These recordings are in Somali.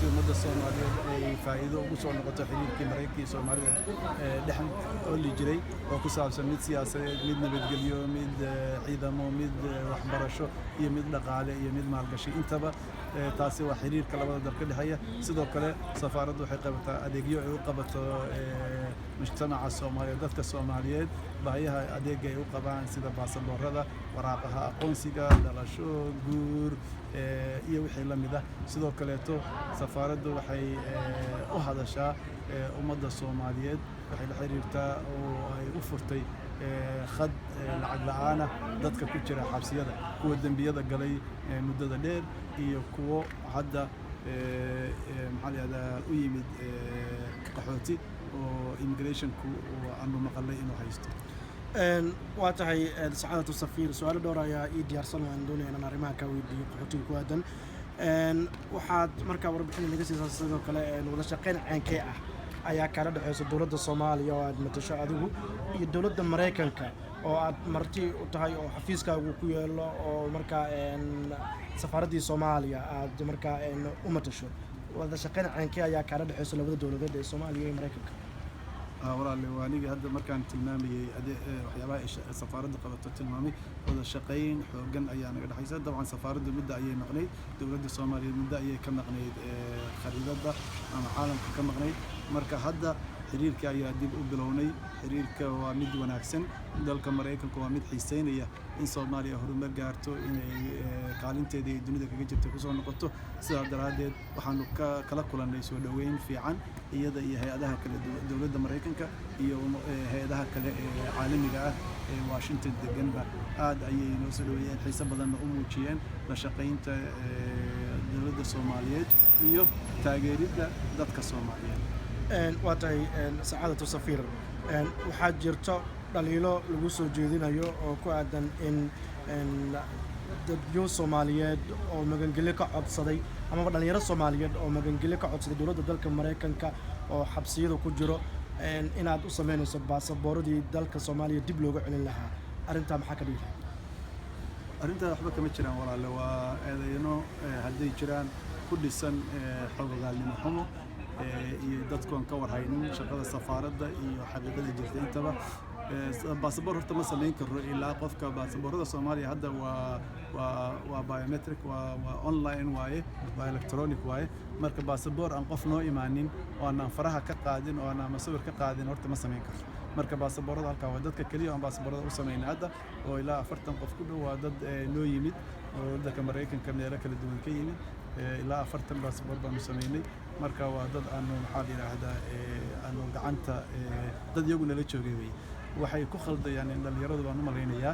Ummadda Soomaaliyeed ay faa'iido ugu soo noqoto xiriirkii Maraykanka iyo Soomaalida dhex oli jiray, oo ku saabsan mid siyaasadeed, mid nabadgelyo, mid ciidamo, mid waxbarasho iyo mid dhaqaale iyo mid maalgashi intaba. Taasi waa xiriirka labada dal ka dhexeeya. Sidoo kale safaaraddu waxay qabataa adeegyo ay u qabato mujtamaca Soomaaliyeed, dadka Soomaaliyeed, baahiyaha adeega ay u qabaan, sida baasaboorada, waraaqaha aqoonsiga, dhalasho, guur iyo wixii la mid ah. Sidoo kaleeto safaaraddu waxay u hadashaa ummadda Soomaaliyeed, waxay la xiriirtaa oo ay u furtay khad lacag la'aana dadka ku jira xabsiyada, kuwa dembiyada galay muddada dheer iyo kuwo hadda maxaa la yihahdaa u yimid qaxooti oo immigrationku aanu maqalay inuu haysto. Waa tahay, sacaadatu safiir, su-aalo dhowr ayaa ii diyaarsan oo aan doonaya inaan arrimaha kaa weydiiyo qaxootiga ku aadan. Waxaad markaa warbixin naga siisaa sidoo kale wada shaqeyn ceenkee ah ayaa kala dhexeysa dowladda Soomaaliya oo aad matasho adigu iyo dowladda Maraykanka oo aad marti u tahay oo xafiiskaagu ku yeelo oo markaa safaaraddii Soomaaliya aad markaa u matasho? Wada shaqeyn ceenkee ayaa kala dhexeysa labada dowladood ee Soomaaliya iyo Maraykanka? Walaale, waa anigii hadda markaan tilmaamayey waxyaabaha ay safaaraddu qabato tilmaamay. Wada shaqayn xooggan ayaa naga dhexaysa. Dabcan safaaraddu muddo ayay maqnayd, dowladda Soomaaliyeed muddo ayay ka maqnayd khariidadda ama caalamka ka maqnayd. Marka hadda xiriirka ayaa dib u bilownay. Xiriirka waa mid wanaagsan. Dalka Maraykanku waa mid xiiseynaya in Soomaaliya horumar gaarto, inay kaalinteeda ay dunida kaga jirta kusoo noqoto. Sidaa daraaddeed waxaanu ka kala kulannay soo dhoweyn fiican, iyada iyo hay-adaha kale, dowladda Maraykanka iyo hay-adaha kale ee caalamiga ah ee Washington deganba aad ayay noo soo dhoweeyeen, xiise badanna u muujiyeen la shaqaynta dowladda Soomaaliyeed iyo taageeridda dadka Soomaaliyeed. Waa tahay, sacaadatu safiir, waxaa jirto dhaliilo lagu soo jeedinayo oo ku aadan in dadyo Soomaaliyeed oo magangelyo ka codsaday amaba dhalinyaro Soomaaliyeed oo magangelyo ka codsaday dowladda dalka Maraykanka oo xabsiyada ku jiro inaad u sameynayso baasabooradii dalka Soomaaliya dib looga celin lahaa. Arrintaa maxaa ka dhigi lahaa? Arrintaa waxba kama jiraan, walaale. Waa eedeyno hadday jiraan ku dhisan xogogaalnimo xumo iyo dadkoon ka warhaynin shaqada safaaradda iyo xaqiiqada jirta intaba. Baasaboor horta ma samayn karo ilaa qofka baasaboorada Soomaaliya hadda waa biometric, waa online waaye, waa electronic waaye. Marka baasaboor aan qof noo imaanin oo aanan faraha ka qaadin oo aanan masawir ka qaadin horta ma samayn karto. Marka baasaboorada halkaa waa dadka keliya aan baasaboorada u samayna hadda, oo ilaa 40 qof ku dhow, waa dad noo yimid oo waddanka Maraykanka meelo kala duwan ka yimid. Ilaa 40 baasaboor baanu samaynay. Marka waa dad aanu, maxaa la yidhaahdaa, aanu gacanta dad iyagu nala joogay weye. Waxay ku khaldayaan in dhalinyaradu baan u malaynayaa.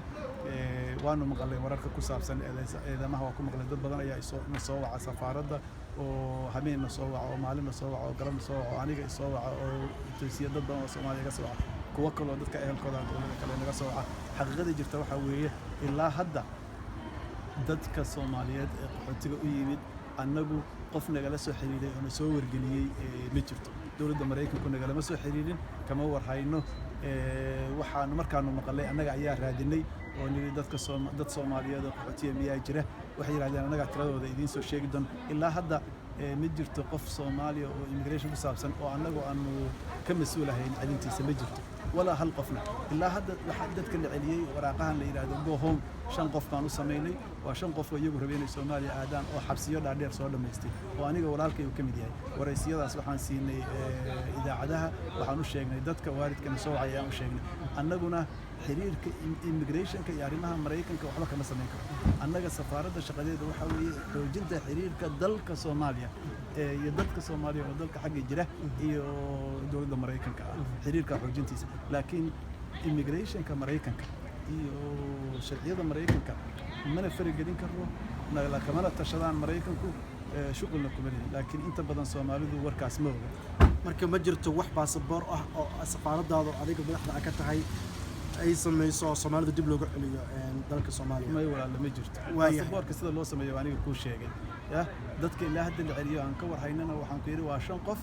Waanu maqalay wararka ku saabsan eedamaha, waa ku maqlay. Dad badan ayaa na soo waca safaaradda, oo habeen na soo waca, oo maalin na soo waca, oo galab na soo waca, oo aniga isoo waca, oo toosiya dad badan oo Soomaaliya iga soo waca, kuwo kaloo dadka ehelkooda dowlada kale naga soo waca. Xaqiiqada jirta waxaa weeye, ilaa hadda dadka Soomaaliyeed ee qaxootiga u yimid annagu qof nagala soo xiriiray oo na soo wargeliyey ma jirto. Dowladda Maraykanku nagalama soo xiriirin, kama warhayno. Waxaanu markaanu maqalay annaga ayaa raadinay oo nidhi dadka dad Soomaaliyeed oo qaxootiya miyaa jira? Waxay yidhahdeen annagaa tiradooda idiin soo sheegi doon. Ilaa hadda ma jirto qof Soomaaliya oo immigration ku saabsan oo annagu aanu ka mas-uulahayn celintiisa, ma jirto walaa hal qofna. Ilaa hadda waxaa dadka la celiyey waraaqahan la yidhaahdo go home shan qof baan u samaynay. Waa shan qof oo iyagu rabay inay Soomaaliya aadaan oo xabsiyo dhaadheer soo dhammaystay, oo aniga walaalkay uu ka mid yahay. Waraysiyadaas waxaan siinay idaacadaha, waxaan u sheegnay dadka waalidkana soo wacay ayaan u sheegnay. Annaguna xiriirka immigrationka iyo arrimaha Maraykanka waxba kama samayn karo. Annaga safaaradda shaqadeeda waxaa weeye xoojinta xiriirka dalka Soomaaliya iyo dadka Soomaaliya oo dalka xagga jira iyo dowladda Maraykanka ah, xiriirka xoojintiisa. Laakiin immigrationka Maraykanka iyo sharciyada Maraykanka mana faragelin karno, kamana tashadaan Maraykanku, shuqulna kuma lihin. Laakiin inta badan Soomaalidu warkaas ma oga. Marka ma jirto wax baasaboor ah oo safaaradaada adiga madaxda ka tahay ay samayso oo Soomaalida dib looga celiyo dalka Soomaaliya? May walaala, ma jirto. Waayahay. Baasaboorka sida loo sameeyo aniga kuu sheegay ya. Dadka ilaa hadda la celiyo aan ka warhaynana waxaan ku yidhi waa shan qof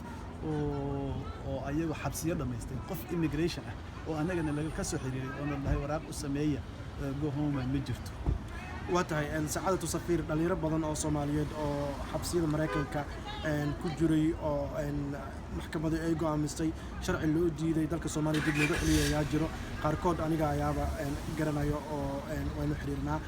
oo ayagu xabsiyo dhammaystay. Qof immigration ah oo annagana laga ka soo xiriiray oo na dhahay waraaq u sameeya go home ma jirto. Waa tahay, sacaadatu safiir, dhalinyaro badan oo Soomaaliyeed oo xabsiyada Maraykanka ku jiray oo maxkamadu ay go'aamistay, sharci loo diiday, dalka Soomaaliya dib looga celiyay ayaa jiro. Qaarkood aniga ayaaba garanayo oo waynu xiriirnaa.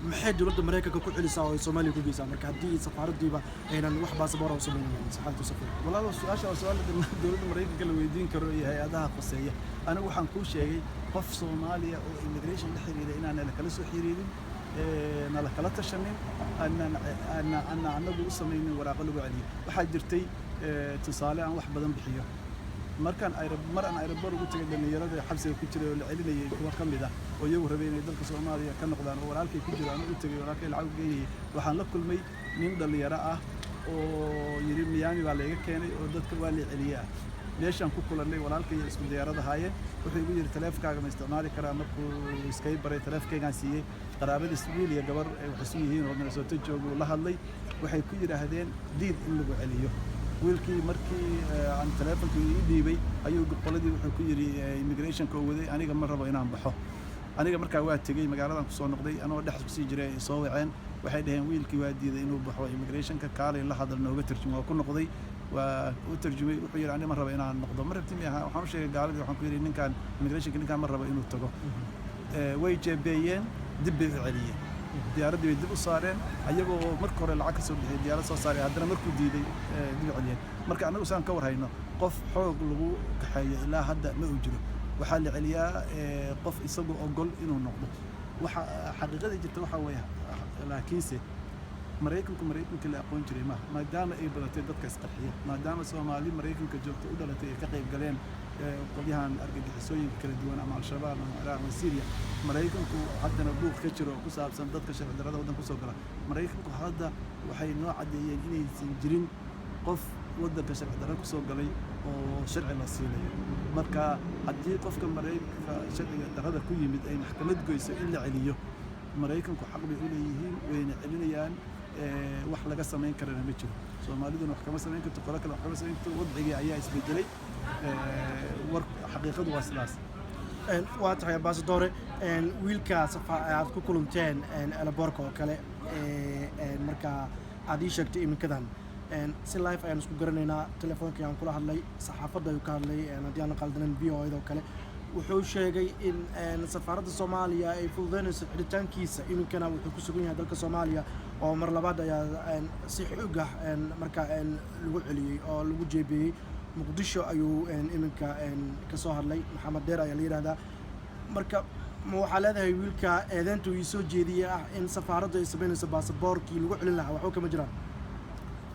Maxay dowladda Maraykanka ku celisaa oo ay Soomaaliya ku geysaa marka haddii safaaraddiiba aynan wax baasaboor u samaynayn, sacaadatu safiir? Walaalo, su-aasha waa su-aal dowladda Maraykanka la weydiin karo iyo hay-adaha khuseeya. Anigu waxaan kuu sheegay qof Soomaaliya oo immigration la xiriira inaan nala kala soo xiriirin, nala kala tashanin, aanan ana anagu u samaynin waraaqo lagu celiyo. Waxaa jirtay tusaale aan wax badan bixiyo. Markaan mar aan airport ugu tagay dhallinyarada xabsiga ku jiray oo la celinayay, kuwa ka mid ah oo iyagu rabay inay dalka Soomaaliya ka noqdaan, oo walaalkay ku jiro, aan u tegay, walaalkay lacag u geynayay, waxaan la kulmay nin dhallinyaro ah oo yidhi, "Miami baa layga keenay oo dadka waa la celiyey." Ah, meeshaan ku kulannay walaalkay isku diyaarad ahaayeen. Wuxuu igu yidhi, "Taleefankaaga ma isticmaali karaa?" Markuu iskay baray, taleefankaygaan siiyey. Qaraabadiis wiil iyo gabar ay wax isu yihiin oo Minnesota jooga uu la hadlay. Waxay ku yidhaahdeen, "Diid in lagu celiyo." Wiilkii markii aan taleefonkii ii dhiibay ayuu qoladii wuxuu ku yidhi immigrationka oo waday, "Aniga ma rabo inaan baxo." Aniga markaa waa tegey, magaaladan kusoo noqday. Anoo dhex kusii jiray ay soo waceen. Waxay dhaheen, "Wiilkii waa diiday inuu baxo immigrationka, kaalay la hadal, nooga tarjum." Waa ku noqday, waa u tarjumay. Wuxuu yidhi, "Aniga ma rabo inaan noqdo." "Ma rabti miyaha?" Waxaan u sheegay gaaladii, waxaan ku yidhi, "Ninkaan immigrationka, ninkaan ma rabo inuu tago." Way jeebeeyeen, dib bay u celiyeen, diyaaraddii bay dib u saareen, ayagoo marka hore lacag ka soo bixiyay, diyaarad soo saaray, haddana markuu diiday dib u celiyeen. Marka annagu saan ka war hayno, qof xoog lagu kaxeeyo ilaa hadda ma uu jiro. Waxaa la celiyaa qof isagoo ogol inuu noqdo. Waxa xaqiiqada jirta waxaa weeye, laakiinse Maraykanku Maraykanka la aqoon jiray maaha, maadaama ay badatay dadka isqarxiya, maadaama Soomaali Maraykanka joogta u dhalatay ay ka qayb galeen qolyahan argagixisooyinka kala duwan, ama Al-Shabaab ama Ciraaq ama Syria. Maraykanku haddana buuq ka jiro oo ku saabsan dadka sharci darrada waddanka kusoo gala. Maraykanku hadda waxay noo caddeeyeen inaysan jirin qof waddanka sharci darro kusoo galay oo sharci la siinayo. Marka haddii qofka Maraykanka sharciga darrada ku yimid ay maxkamad goyso in la celiyo, Maraykanku xaq bay u leeyihiin, wayna celinayaan. Wax laga samayn karana ma jiro. Soomaaliduna wax kama samayn karto, qolo kale wax kama samayn karto. Wadcigii ayaa isbedelay. War xaqiiqadu waa sidaas. Waa tahay, ambasadore. Wiilka aad ku kulanteen airportka oo kale, markaa aad ii sheegtay iminkadan, si live ayaan isku garanaynaa. Telefoonka ayaan kula hadlay, saxaafadda ayuu ka hadlay, haddii aan qaldanan VOA oo kale. Wuxuu sheegay in safaaradda Soomaaliya ay fududeynayso xidhitaankiisa. Iminkana wuxuu ku sugan yahay dalka Soomaaliya oo mar labaad ayaa si xoog ah markaa lagu celiyey oo lagu jeebiyey. Muqdisho ayuu iminka ka soo hadlay. Maxamed Dheer ayaa la yidhahdaa. Marka ma waxaa leedahay wiilka eedeynta uu soo jeediyey ah in safaaraddu ay samaynayso baasaboorkii lagu celin lahaa waxba kama jiraan?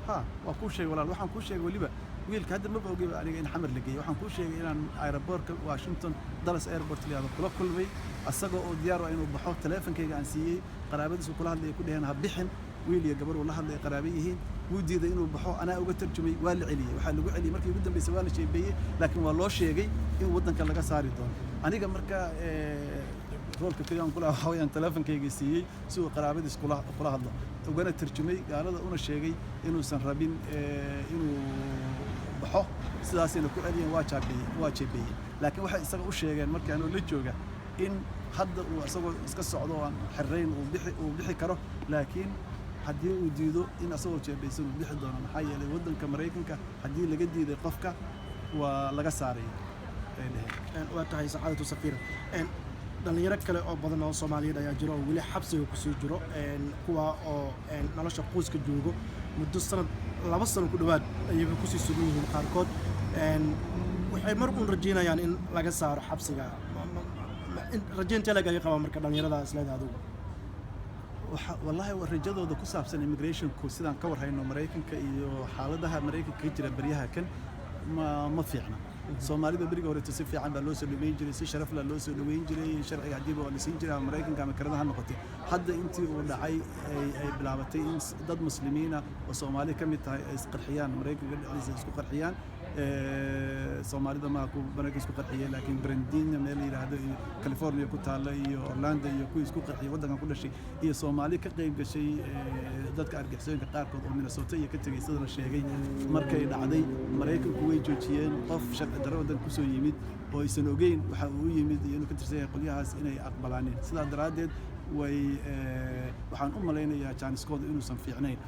Ha, waa kuu sheegay walaal. Waxaan kuu sheegay weliba wiilka hadda maba ogeyba aniga in Xamar la geeyey. Waxaan kuu sheegay inaan aeroboortka Washington Dulles Airport la yihahdo kula kulmay asagoo oo diyaar u ah inuu baxo. Taleefonkayga aan siiyey, qaraabadiisu kula hadlaya, ku dheheen, "Ha bixin." Wiil iyo gabar uu la hadlaya, qaraaba yihiin. Wuu diiday inuu baxo, anaa uga tarjumay. Waa la celiyey. Waxaa lagu celiyey markii ugu dambeysay waa la jeebeeyey, laakiin waa loo sheegay in waddanka laga saari doono. Aniga marka roolka keliya aan kula waxaa weeyaan taleefonkayga siiyey si uu qaraabadiis kula hadlo, ugana tarjumay gaalada, una sheegay inuusan rabin inuu baxo. Sidaasayna ku celiyeen, waa jeebeeyey. Laakiin waxay isaga u sheegeen markii anoo la jooga in hadda uu isagoo iska socdo oo aan xirrayn uu bixi karo, laakiin haddii uu diido in asagoo jeebaysan uu bixi doono, maxaa yeelay waddanka Maraykanka haddii laga diiday qofka waa laga saaraya, ay dheheen. Waa tahay, sacaadatu safiir. Dhalinyaro kale oo badan oo Soomaaliyeed ayaa jiro oo weli xabsiga kusii jiro, kuwa oo nolosha qoyska joogo muddo sanad, 2 sano ku dhowaad ayayba kusii sugan yihiin qaarkood. Waxay mar uun rajeynayaan in laga saaro xabsiga. Rajaynta lag ayay qabaan marka dhalinyaradaas leedahay adigu? Wallahi waa rajadooda ku saabsan immigrationku, sidaan ka warhayno Maraykanka iyo xaaladaha Maraykanka ka jira baryaha kan ma fiicna. Soomaalida beriga horeeto si fiican baa loo soo dhaweyn jiray, si sharaf leh loo soo dhaweyn jiray, sharciga haddiiba waa la siin jiray, ama Maraykanka ama Kanada ha noqotay. Hadda intii uu dhacay ay bilaabatay in dad Muslimiina oo Soomaali ka mid tahay ay isqarxiyaan, Maraykanka dhexdiisa isku qarxiyaan. Soomaalida ma ku Maraykanka isku qarxiyeen, laakiin Brandina meel la yidhaahdo iyo California ku taalla iyo Orlando iyo kuwii isku qarxiyay waddankan ku dhashay, iyo Soomaali ka qayb gashay dadka argixisooyinka qaarkood oo Minnesota iyo ka tegey sida la sheegay. Markay dhacday, Maraykanku way joojiyeen qof sharci darro waddanka kusoo yimid oo aysan ogeyn waxa uu u yimid iyo inuu ka tirsan yahay qolyahaas inay aqbalaaneen. Sidaa daraaddeed Way waxaan u malaynayaa jaaniskooda inuusan fiicnayn.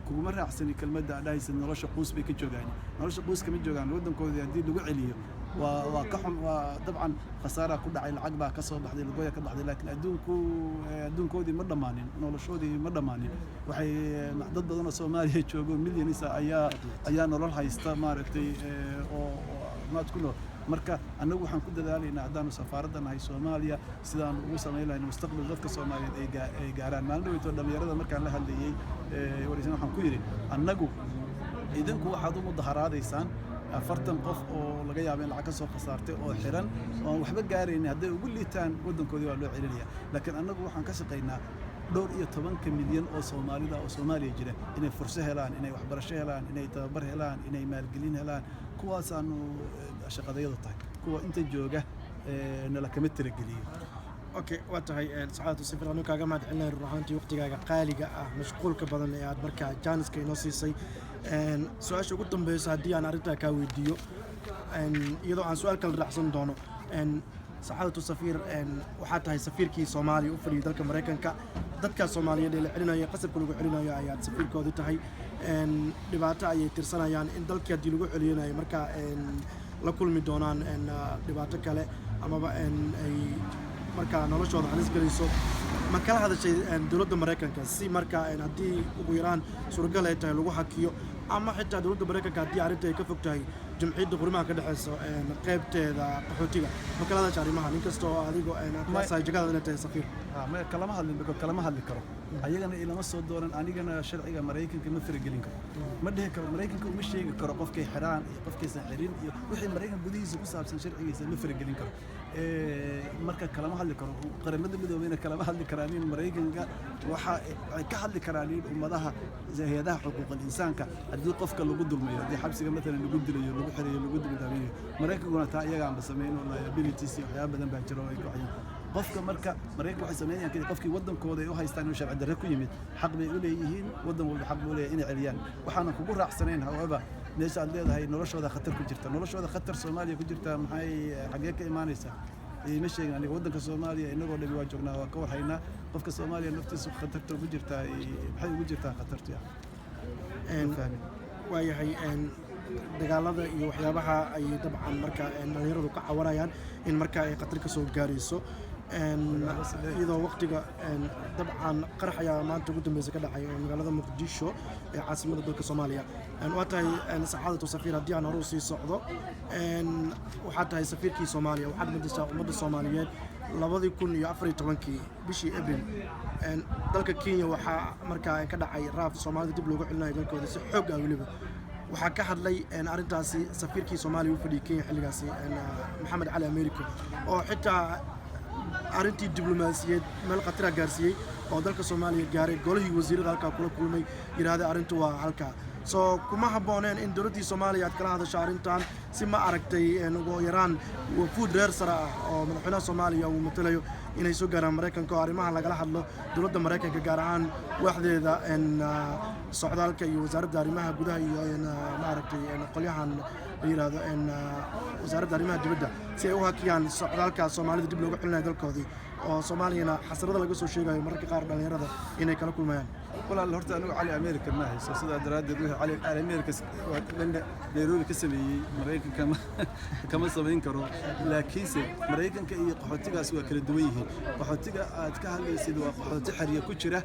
Kuguma raacsani kelmadda aad dhahaysid nolosha quus bay ka joogaan. Nolosha quus kama joogaan. Waddankoodii haddii lagu celiyo waa ka xun, waa dabcan khasaaraa ku dhacay, lacag baa ka soo baxday, lagoya ka baxday, laakiin adduunkoodii ma dhammaanin, noloshoodii ma dhammaanin. Waxay dad badan oo Soomaaliya joogo, millions ayaa nolol haysta, maaragtay, oo maad ku nool. Marka annagu waxaan ku dadaalaynaa, haddaanu safaaradda nahay Soomaaliya, sidaanu ugu samayn lahayn mustaqbal dadka Soomaaliyeed ay gaaraan. Maalin dhaweytoo dhallinyarada markaan la hadlayey wareysan, waxaan ku yidhi: annagu, idinku waxaad u mudaharaadaysaan 40 qof oo laga yaabo in lacag ka soo khasaartay oo xiran oo aan waxba gaaraynin. Hadday ugu liitaan, waddankoodii waa loo celinaya. Laakiin annagu waxaan ka shaqaynaa dhowr iyo tobanka milyan oo Soomaalida oo Soomaaliya jira inay furso helaan, inay waxbarasho helaan, inay tababar helaan, inay maalgelin helaan. Kuwaasaanu shaqadayadu tahay. Kuwa inta jooga nala kama talageliyo. Okay, waa tahay, sacaadatu safiir, anu kaaga mahad celinaya run ahaantii waqtigaaga qaaliga ah, mashquulka badan ee aad markaa jaaniska inoo siisay. Su-aasha ugu dambeysa haddii aan arrintaa kaa weydiiyo, iyadoo aan su-aal kala raacsan doono, sacaadatu safiir, waxaa tahay safiirkii Soomaaliya u fadhiyay dalka Maraykanka. Dadka Soomaaliyeed ee la celinayo, qasabka lagu celinayo, ayaad safiirkoodii tahay. Dhibaato ayay tirsanayaan in dalkii haddii lagu celinayo markaa la kulmi doonaan dhibaato kale amaba ay markaa noloshooda halis gelayso. Ma kala hadashay dowladda Maraykanka si markaa haddii ugu yaraan suuragal ay tahay lagu hakiyo, ama xitaa dowladda Maraykanka haddii arrinta ay ka fog tahay, Jumciyadda Quruumaha ka dhexeyso qaybteeda qaxootiga, ma kala hadasha arrimahan, inkasta oo adigo qiyaasahay jagadaada inay tahay safiir? Ma kalama hadlin, because kalama hadli karo. Ayagana ilama soo dooran, anigana sharciga Maraykanka ma faragelin karo. Ma dhihi karo Maraykanka, uma sheegi karo qofkay xiraan iyo qofkaysan xirin iyo wixii Maraykanka gudihiisa ku saabsan, sharcigiisa ma faragelin karo. Marka kalama hadli karo. Qaramada Midoobeyna kalama hadli karaan in Maraykanka. Waxa ay ka hadli karaan in ummadaha, hay-adaha xuquuqal insaanka, haddii qofka lagu dulmayo, haddii xabsiga matalan lagu dilayo, lagu xirayo, lagu duldaaminayo. Maraykankuna taa iyagaanba samayn oo liabilities iyo waxyaaba badan baa jira oo ay ku xayaan qofka. Marka Maraykanka waxay sameynayaan kadib qofkii waddankooda ay u haystaan inuu sharci darre ku yimid, xaq bay u leeyihiin, waddan walba xaq buu leeyahay inay celiyaan. Waxaanan kugu raacsanayn, however, meesha aad leedahay noloshooda khatar ku jirta. Noloshooda khatar Soomaaliya ku jirta maxay, xaggee ka imaanaysaa? Ima sheegin aniga. Waddanka Soomaaliya inagoo dhami waa joognaa, waa ka warhaynaa. Qofka Soomaaliya naftiisu khatarta ugu jirtaa, maxay ugu jirtaa khatartu ya? Fahmin. Waayahay, dagaalada iyo waxyaabaha ay dabcan marka dhalinyaradu ka cawanayaan in marka ay khatar ka soo gaarayso, iyadoo waqtiga dabcan qarax ayaa maanta ugu dambeysa ka dhacay magaalada Muqdisho ee caasimada dalka Soomaaliya. Waa tahay, sacaadatu safiir, haddii aan hore usii socdo, waxaa tahay safiirkii Soomaaliya, waxaad madashaa ummadda Soomaaliyeed. 2014-kii bishii Abril dalka Kenya waxaa markaa ka dhacay raaf Soomaalida dib loogu celinayo dalkooda si xoog ah. Weliba waxaa ka hadlay arrintaasi safiirkii Soomaaliya u fadhiyay Kenya xilligaasi, Maxamed Cali Americo, oo xitaa arrintii diblomaasiyeed meel khatara gaarsiiyey oo dalka Soomaaliya gaaray, golihii wasiirada halkaa kula kulmay, yidhaahday arrintu waa halkaa. Soo kuma habbooneen in dowladdii Soomaaliya aad kala hadasho arrintan si, ma aragtay, ugu yaraan wafuud reer sare ah oo madaxweynaha Soomaaliya uu matalayo inay soo gaaraan Maraykanka oo arrimaha lagala hadlo dowladda Maraykanka, gaar ahaan waaxdeeda socdaalka iyo wasaaradda arrimaha gudaha iyo maaragtay qolyahan la yidhaahdo wasaaradda arrimaha dibadda, si ay u hakiyaan socdaalka Soomaalida dib looga celinayo dalkoodii, oo Soomaaliyana xasarada laga soo sheegayo mararka qaar dhalinyarada inay kala kulmayaan? Walaal, horta anigu Cali America ma hayso. Sidaa daraaddeed wixii Cali America Nairobi ka sameeyey, Maraykanka kama samayn karo. Laakiinse Maraykanka iyo qaxootigaas waa kala duwan yihiin. Qaxootiga aad ka hadlaysid waa qaxooti xerya ku jira.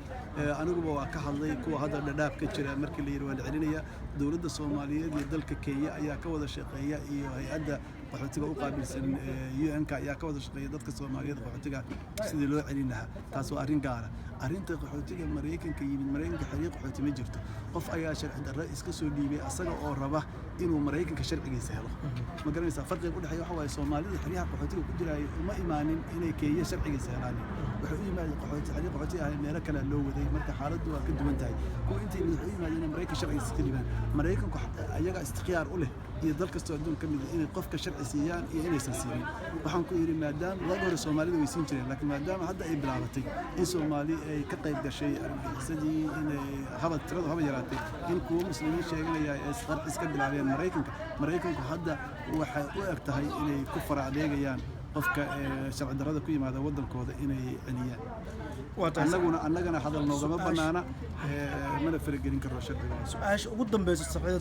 Aniguba waa ka hadlay kuwa hadda Dhadhaab ka jira. Markii la yidhi waa la celinaya, dowladda Soomaaliyeed iyo dalka Kenya ayaa ka wada shaqeeya, iyo hay-adda qaxootiga u qaabilsan UN-ka ayaa ka wada shaqeeya dadka Soomaaliyeed qaxootiga sidii loo celin lahaa. Taas waa arrin gaara. Arrinta qaxootiga Maraykanka yimid, Maraykanka xeryo qaxooti ma jirto. Qof ayaa sharci darro iska soo dhiibay asaga oo raba inuu Maraykanka sharcigiisa helo. Ma garanaysaa farqiga u dhexeeya? Waxa waaye, Soomaalida xeryaha qaxootiga ku jiraayo uma imaanin inay Kenya sharcigiisa helaan. Waxay u yimaadeen qaxooti, xeryo qaxooti ah meelo kale loo waday. Marka xaaladdu waa ka duwan tahay. Kuwa inta yimid waxay u yimaadeen inay Maraykan sharcigiisa ka dhibaan. Maraykanku ayaga istikhyaar u leh, iyo dal kastoo adduun ka mid ah, inay qofka sharci siiyaan iyo inaysan siinin. Waxaan ku yidhi, maadaama waagi hore Soomaalida way siin jireen, laakiin maadaama hadda ay bilaabatay in Soomaali ay ka qayb gashay argagixisadii, inay haba tiradu haba yaraatay, in kuwo Muslimiin sheeganaya ay isqarxis ka bilaabeen Maraykanka, Maraykanku hadda waxay u eg tahay inay ku fara adeegayaan. Qofka sharci darrada ku yimaada waddankooda inay celiyaan. Waa tahay. Annaguna annagana hadal noogama bannaana, mana faragelin karo sharciga. Su-aasha ugu dambeysa, saxiixda.